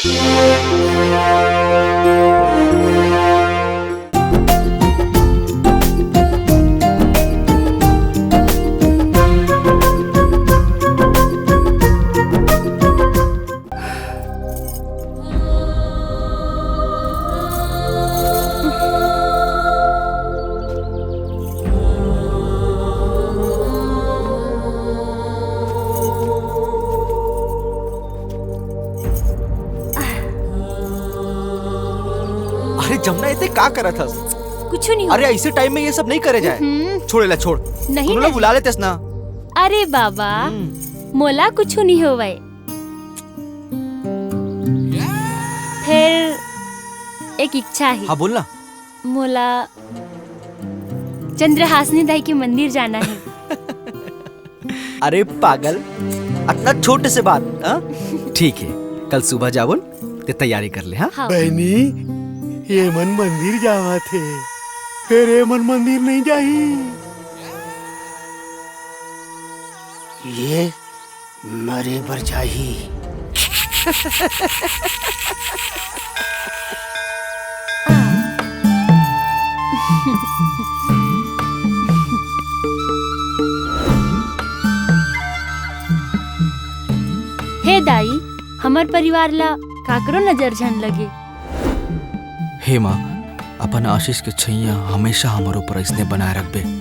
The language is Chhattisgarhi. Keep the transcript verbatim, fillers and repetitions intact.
अरे जमुना, ये ते का करत हस? कुछ नहीं। अरे ऐसे टाइम में ये सब नहीं करे जाए। हम्म। छोड़, एला छोड़। नहीं, कोनो ला नहीं। बुला लेतेस ना। अरे बाबा, हम्म। मोला कुछ नहीं होवय। फिर एक इच्छा है। हाँ, बोल ना। मोला चंद्रहासिनी दाई के मंदिर जाना है। अरे पागल, अतना छोटे से बात, हाँ? ठीक है, कल सुबह जावन, ते तैयारी कर ले, हाँ? हाँ। बहनी, ये मन मंदिर जावत हे, फिर ये मन मंदिर नहीं जाही। ये मरे बर जाही। हे दाई, हमर परिवार ला काकरो नजर झन लगे। हे माँ, अपन आशीष के छैया हमेशा हमर ऊपर अइसने बनाए रखबे।